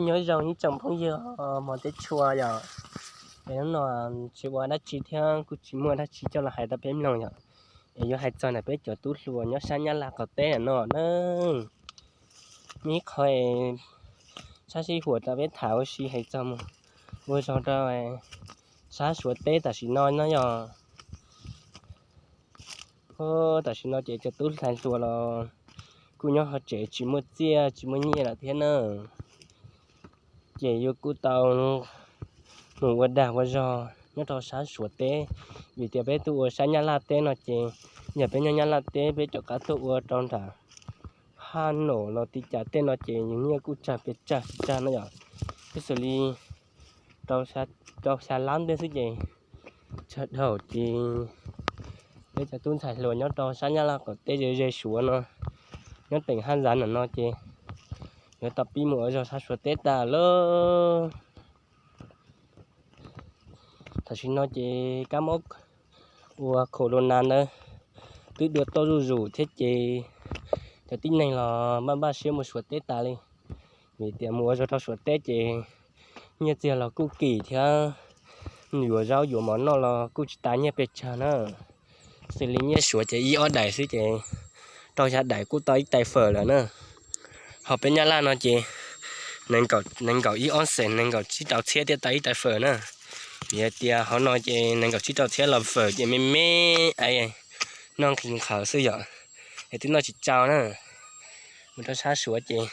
Nyob zoo ib tsoom phooj ywg hmov teb tshua yom. Es hnub no tsis ua dab tsi thiab kuj tsis muaj dab tsi coj los hais rau peb mloog yom. Es yuav hais txog ntawm peb cov tub hluas nyob sab Nyab Laj qaum teb no na. Muaj ib qho sab sij huam rau peb tham ua si hais txog mus ua zog rau sab Suav teb tam sim no no yog. Tam sim no ces cov tub hlais hluas los kuj nyob hauv tsev tsis muaj txiaj tsis muaj nyiaj lawm thiab na. Ces yuav kuj tau mus ua dag ua zog nyob rau sab Suav teb, vim tias peb tuaj ua sab Nyab Laj teb no ces yog peb nyob Nyab Laj teb peb rov qab tuaj ua rau nram Haj Nom los tib cas tej no ces nyiaj kuj tsawg pes tsawg tsis tsawg no yom. Peb xws li rau xya lab ntej xwb ces tsawg dhau ces peb cov tub ntxhais hluas nyob rau sab Nyab Laj qaum teb ze ze Suav no, nyob teem Haj Zam no no ces yuav tau pib mus ua zog sab Suav teb tas lawm. Tam sim no ces kab mob ua corona ntawd twb dua tau zuj zus thiab ces cov tib neeg los npaj npaj siab mus Suav teb tas li, vim tias mus ua zog rau Suav teb ces nyiaj txiag los kuj kim thiab yuav zaub yuav mov noj los kuj tsis tas nyiaj pes tsawg na. Xws li nyiaj Suav ces ib ob daim xwb ces rau xya daim kuj tau ib tais fawm lawm na. Ho peb Nyab Laj no ces nees nkaum ib ob xees nees nkaum tsib rau txhiab thiaj tau ib tais fawm na. Vim hais tias hauv no ces nees nkaum tsib rau txhiab los fawm ces me me, noj nqhis nqhawv xwb yom. Es twb noj tsis tsau na. Mus rau sab Suav ces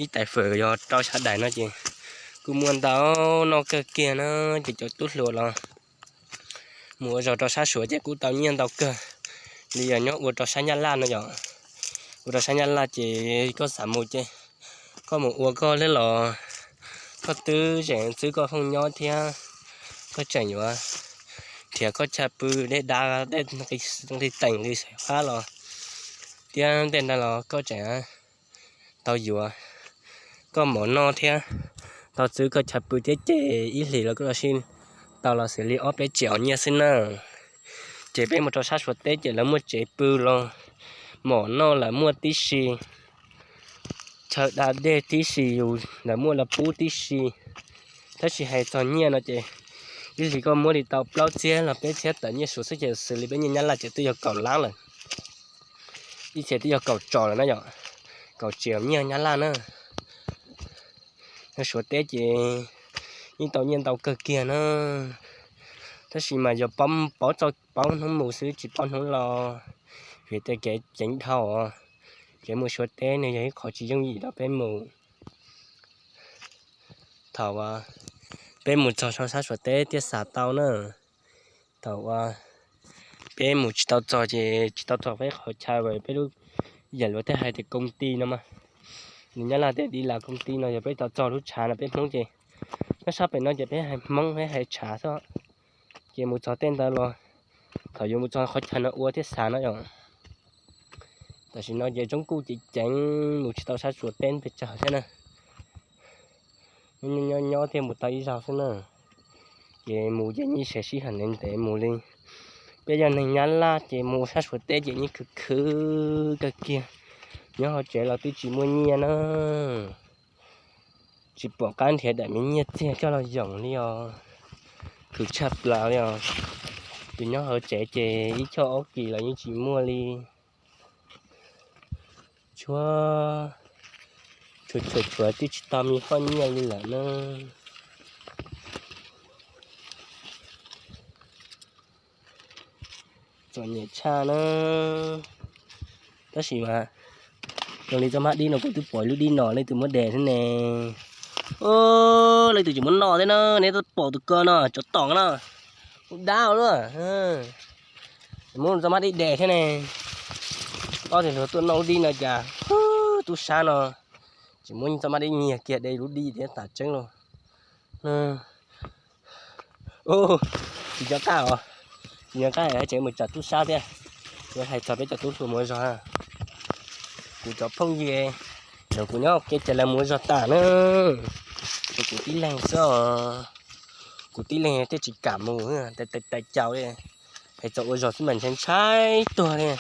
ib tais fawm yog rau xya daim no ces kuj muaj ntau noj kawg kiag na. Ces cov tub hluas los mus ua zog rau sab Suav ces kuj tau nyiaj ntau kawg li yog nyob ua rau sab Nyab Laj no yom. Ua rau sab Nyab Laj ces koj xav mus ces koj mus ua koj li los koj twb zeem xwb koj fooj nyob thiab koj tseem yuav nrhiav koj chaw pw deb dab tej nqi teem nqi xaiv qab los thiab tej ntawd los koj tseem tau yuav koj mov noj thiab tau txwb koj chaw pw thiab ces ib hlis los koj los sib tau los xws li ob peb triệu nyiaj xwb na. Ces peb mus rau sab Suav teb ces lawv muaj tsev pw los mov noj lawv muaj tib si, chaw da dej tib si yus lawv muaj los pub tib si. Tab sis hais txog nyiaj no ces ib hlis koj muab li tau plaub txhiab los peb txhiab tawm nyiaj Suav xwb ces xws li peb nyiaj Nyab Laj ces twb yog kaum lab lawm. Ib txhia twb yog kaum tso lawm na yom, kaum triệu nyiaj Nyab Laj na. Yog Suav teb ces yeej tau nyiaj ntau kawg kiag na. Tab sis mas yog paub txoj paub hnub mus xwb tsis paub hnub los, vim tias kev ceev dhau, kev mus Suav teb nws yog ib qho tsis yooj yim rau peb mus. Thaum peb mus txog sab Suav teb thiaj xav tau na. Thaum uas peb mus tsis tau txog ces tsis tau txog peb qhov chaw uas peb lub, yam luag tej hais tias công ty no mas, nws Nyab Laj tej đi làm công ty no yog peb tau txog lub tshav no peb Hmoob ces, nyob sab pem no ces peb hais Hmoob peb hais tshav xwb. Ces mus txog tej ntawd los, thaum yuav mus txog qhov chaw no ua thiaj xav no yom. Tam sim no ces tsob kuj ceev ceev mus tsis tau sab Suav teb pes tsawg thiab na. Nyob nyob thiaj mus tau ib zaug xwb na. Ces mus ces yeej siv sij hawm ntev ntev mus li. Peb yog neeg Nyab Laj ces mus sab Suav teb ces yeej khwv khwv kawg kiag. Nyob hauv tsev los twb tsis muaj nyiaj na. Tsis pom qab nrhiav daim me nyiaj txiag coj los yoom li os. Khwv tshaj plaws li os. Tus nyob hauv tsev ces ib choj ob kis los yeej tsis muaj li. Tshuav, tshuav tshuav tshuav twb tsis tau me hoj nyiaj li lawm na. Txom nyem tshaj na. Tab sis mas zoo li txoj mab dib no kuv twb pom lub dib no leej twg muab de thiab ne. Leej twg tseem muab noj thiab na, neb twb pom tus ko no, tsov tom no. Ub dab luaj. Muab txoj mab dib de thiab ne. Ob tug hluas tuaj noj lub dib no cas tub sab no tseem muab txoj mab dib nyiag kiag de lub dib thiab tas tseeb lauj. Tsis nco qab os, tsis nco qab tseem mus tsam tub sab thiab. Yuav hais txog peb cov tub hluas mus ua zog, kuv cov phooj ywg, thaum kuv nyob ua ke ces lawv mus ua zog tas na, tshuav kuv tib leeg xwb os. Kuv tib leeg thiaj tsis kam mus, tais tais caus li. Hais txog ua zog xwb mas ntshai ntshai tuag li.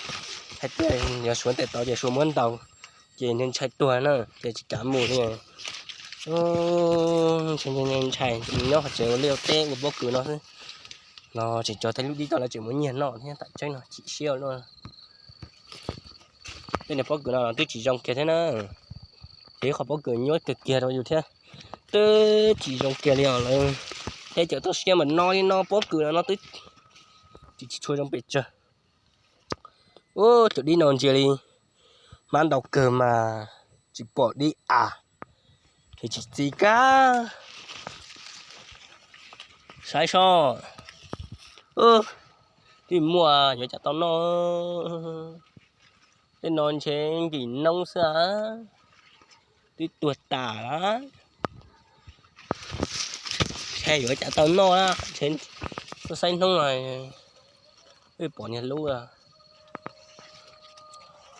Hais tias yog Suav ntes tau ces Suav muab ntaus ces ntshai ntshai tuag na, ces tsis kam mus li. Ntshai ntshai nyob qhov tsev ua liaj ua teb ua pob kws no xwb. Los tseem tso tej lub dib tod lawv tseem muaj nyiaj noj thiab, tam tseeb no chim siab luaj. Tej niag pob kws no los twb tsis zoo kiag thiab na. Ces ib qho pob kws nyuaj kawg kiag rau yus thiab. Twb tsis zoo kiag li os lawv. Thiab cov toj siab mas no li no pob kws no twb tsis tshua zoo pes tsawg. Ub, tus dib no ntsia li hmab ntau kawg mas tsis pom dib a, ces tsis txi kab. Saib soj, twb muaj yuav cas tau noj. Tej no ntshe nkim noob xwb, twb tuag tas lawm. Ntshe yuav cas tau noj, ntshe tuaj saib hnub no wb pom niag lub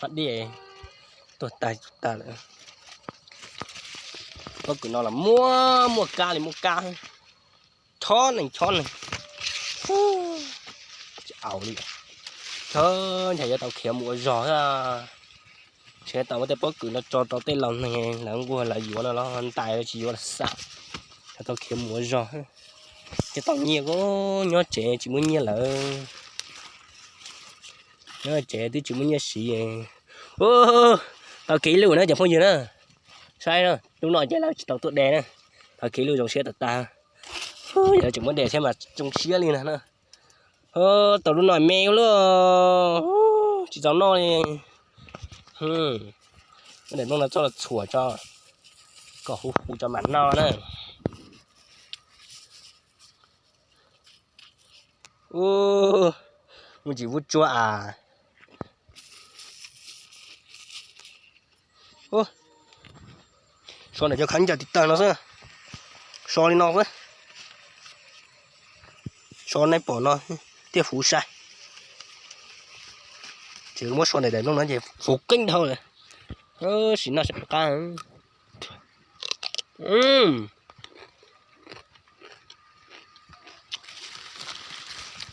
hab dib tuag tas tas lawm. Pob kws no los muaj muaj kab li muaj kab, chob neeg chob neeg. Tsis au li, chob ntshe yuav tau khiav mus ua zog. Ntshe tau muab tej pob kws no tso rau tej laus neeg lawv nquag lawv yuav no los ntais tsis yuav los xam, yuav tau khiav mus ua zog. Ces tau nyiaj, nyob tsev tsis muaj nyiaj lawm. Nyob tsev twb tsis muaj nyiaj siv. Tau kiag ib lub na cov phooj ywg na. Saib lub no ces lawv tsis tau tuaj de na. Tau kiag ib lub zoo siab tag tag. Yog tseem muab de thiab mas zoo siab li na. Tau lub no me ua luaj, tsis txaus noj li. Muab daim nplooj no txoj los txhuam tso kom huv huv tso mam noj na. Ub, muaj ntsis vuab tsuab as. So ntawm cov khav ncaws tiv taw no xwb, so li no xwb. So nej pom no thiaj huv sai. Ces muab so daim daim nplooj no ces huv qeeb dhau lawm. Sim noj seb puas qab.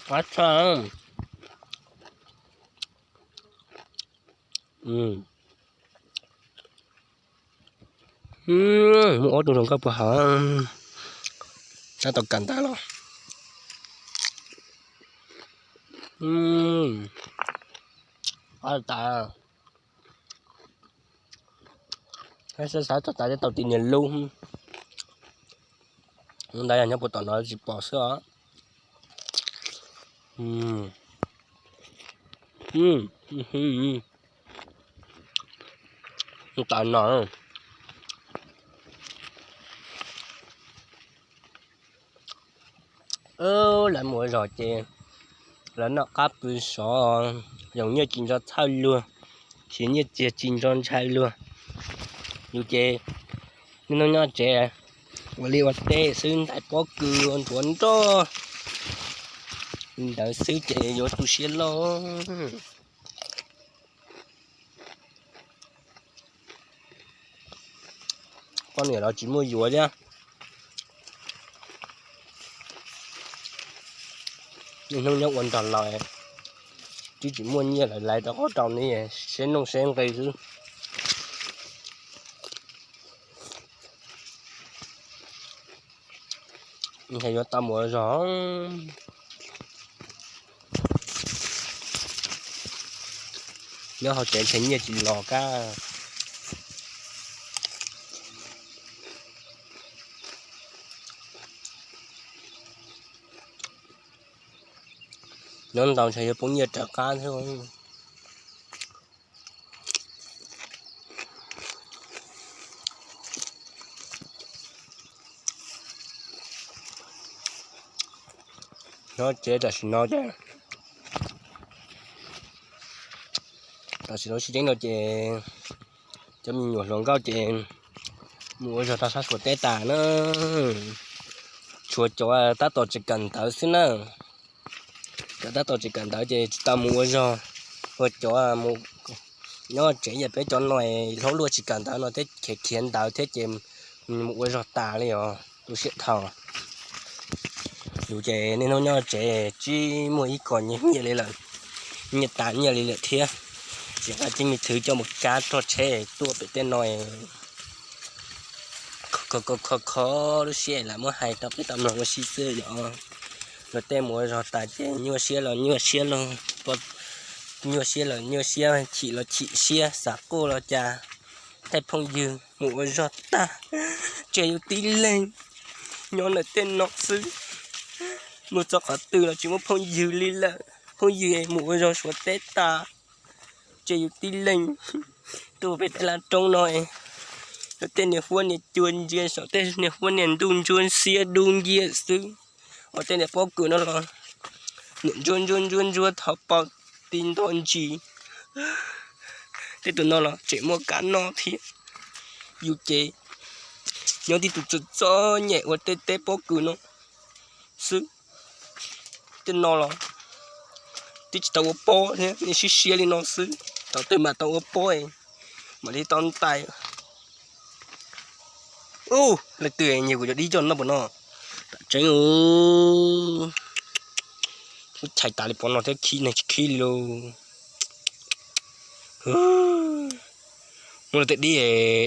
Qab tshaj. Muaj ob tug hluas nkauj puag hauv, tab tom kawm ntawv los. Qab tas. Xav xav txog tas thiaj tau tis niag lub. Ntawd yog nyob puag tom no tsis pom xwb os. Tas no. Lawv mus ua zog ces lawv noj qab pw sov, yoos nyiaj tsis nco txhawj luag, siv nyiaj txiag tsis nco ntshai luag. Yus ces niaj hnub nyob tsev ua liaj ua teb xwb, ntais pob kws ua ntsuav nroj li ntawd xwb ces yuav tu siab loj. Poj niam los tsis muaj yuav thiab. Niaj hnub nyob ua nrog laus, twb tsis muaj nyiaj lawv lais rau qhov rau ne, seb nooj seb nqi xwb. Ntshe yuav tau mus ua zog. Nyob hauv tsev ntshe nyiaj tsis los kab. Nyob ntau ntshe yuav poob nyiaj raws qab thiab. Nyob tsev tam sim no ces, tam sim no sib ceeb no ces cov me nyuam hluas nkauj ces mus ua zog tau sab Suav teb tas na. Tshuav cov tab tom tsis kawm ntawv xwb na. Cov tab tom tsis kawm ntawv ces tsis tau mus ua zog. Ua cov mus nyob tsev, yog peb cov no hlob luaj tsis kawm ntawv no thiab khiav khiav ntawv thiab ces mus ua zog tas li os, tu siab dhau. Yus ces niaj hnub nyob tsev tsis muaj ib qho nyiaj li lawm, nyiaj tas nyiaj li lawm thiab. Tsis nqa tib me thwv coj mus kab roj tsheb tuaj pem tej no, khov kho kho kho lub siab lam muab hais rau peb tau mloog ua si xwb yom. Luag tej mus ua zog tas ces nyuaj siab los nyuaj siab los, nyuaj siab los nyuaj siab, chim los chim siab, xav quaj los cas, tej phooj ywg mus ua zog tag, tseg yus tib leeg nyob ntawm tej no xwb. Mus txog qhov twg los tsis muaj phooj ywg li lawm, phooj ywg mus ua zog Suav teb tas, tseg yus tib leeg tuaj pem tej laj roob no. Luag tej niag huab niag cua ntsia saum tej niag huab niag ntuj ntsuab xiab dub nciab xwb. Ua tej niag pob kws no los niam ntsuab ntsuab ntsuab ntsuab thov pom ti nto ntsis. Tej tus no los tseem muaj kab noj thiab. Yus ces nyob tib tug txom txom nyem ua tej teb pob kws no xwb. Tej no los twb tsis tau ua pob thiab, nej sib siab li no xwb, thaum twg mam tau ua pob mam li tau ntais. Ub, leej twg nyiag kuv cov dib coj noj puas no? Tam tseeb, muab chais tas li pob no thiab khib neeg tsis khib li lauj. Muab luag tej dib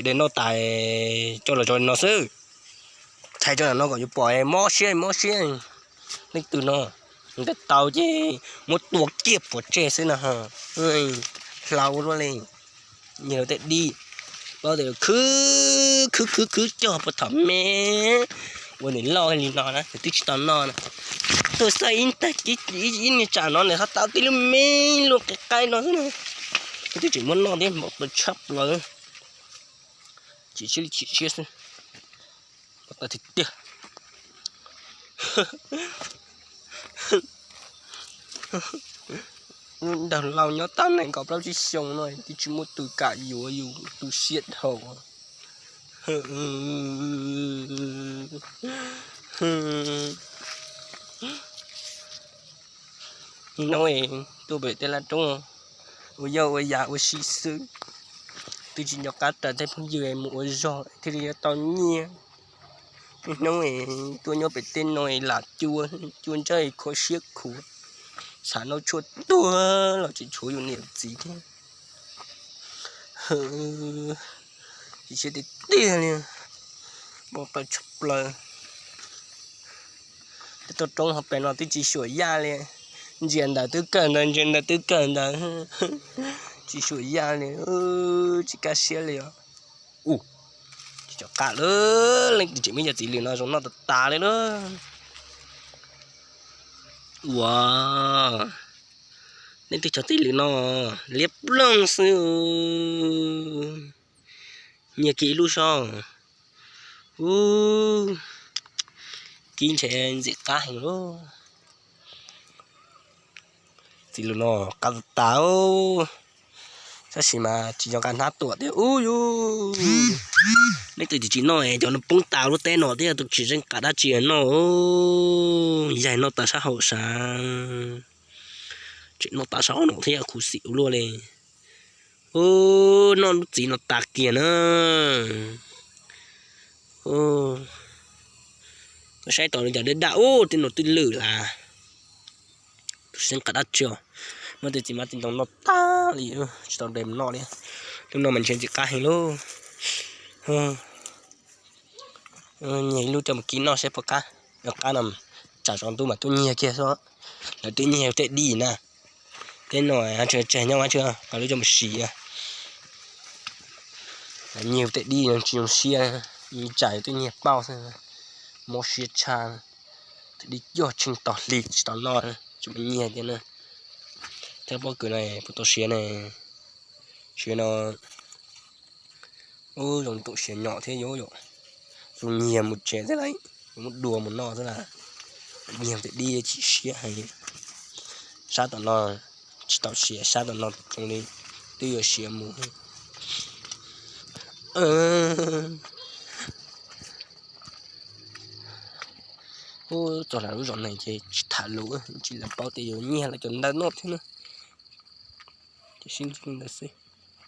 de noj tas coj los tso li no xwb. Chais tso ntawm no kom yus pom mob siab mob siab. Leej twg no ntes tau ces muab tua kiag pov tseg xwb no. Hlau luaj li. Nyiag luag tej dib, paub tias khwv khwv khwv khwv cog puag thaum me ua nws loj li no na, nws twb tsis tau noj na. Tuaj xauj ib ntag, ib niag tsam no nws ho tau tib lub me luaj qis qaib no xwb na. Twb tseem muab noj thiab, npaum tau tshaj plaws. Chim siab li chim siab xwb. Npaum tau tiag tiag. Lub nraug laus nyob tag nees nkaum plaub tsib xyoos no twb tsis muaj tus kam yuav yus tu siab dhau. Hnub no tuaj pem tej laj roob ua yog ua yam ua si xwb, twb tsis nco qab raws tej phooj ywg mus ua zog thiaj li yuav tau nyiaj. Hnub tuaj nyob pem tej no lam cua, cua ntsawj kho siab khuav, xav noj tshuaj tuag los tseem tshuav yus niam txiv thiab. Chim siab tiag tiag li, npaum tau tshaj plaws. Tej toj roob hauv pes no twb tsis xyuam yaj li, ntsia ntawd twb kawg ntawd, ntsia ntawd twb kawg ntawd, tsis xyuam yaj li, tsis kaj siab li os. Ub, tsis tshua qab lawm, leej twg tseem muaj cov txiv lws no zoo noj tas tas li na. Ua, leej twg cov txiv lws no liab ploog xwb. Nyiag kiag ib lub sob. Ub, kib ntshe ntxim qab heev lauj. Txiv lws no qab tas tas, tab sis mas tsis nco qab hnab tuam thiab ub yus. Leej twg tsis noj cov no poob tas lub teb no thiab, tus tsis zeej qab dab tsi noj. Yaig noj tas sab hauv sav, tseem noj tas sab hauv no thiab, khuv xim ua luaj li. Ub, noj lub txiv no tas kiag na. Koj saib tau li cas daj daj ub, tej no twb lwj lawm. Tus xeeb qab dab tsi, muab tej txiv hmab txiv ntoo noj tag li, tsis tau de mus noj li. Lub no mas ntshe ntxim qab heev lauj. Nyiag ib lub coj mus kib noj seb puas qab. Qab no tsam tsaus ntuj mam tuaj nyiag kiag xwb. Lawv twb nyiag tej dib na. Tej no tseg nyob, lub coj mus siv. Nyiag tej dib no tsis zoo siab, tsam twb nyiag pauj xwb. Mob siab tshaj, tej dib coj tsheej tau hli tsis tau noj, tsis mus nyiag thiab na. Thiab pob kws no puas tau siav ne? Siav no, ub, zoo tau siav nyom thiab yuav, zoo nyiag mus tsev thiab lauj, muab dua mus noj xwb las. Nyiag tej dib chim siab heev. Sab tom no tsis tau siav, sab tom no zoo li twb yuav siav mus. Ub, txog lawv lub zos neeg ces tsis tham lus, tsis lawv paub tias yuav nyiag lawv cov ntawd noj thiab na. Ces sib ntsib li ntawd xwb.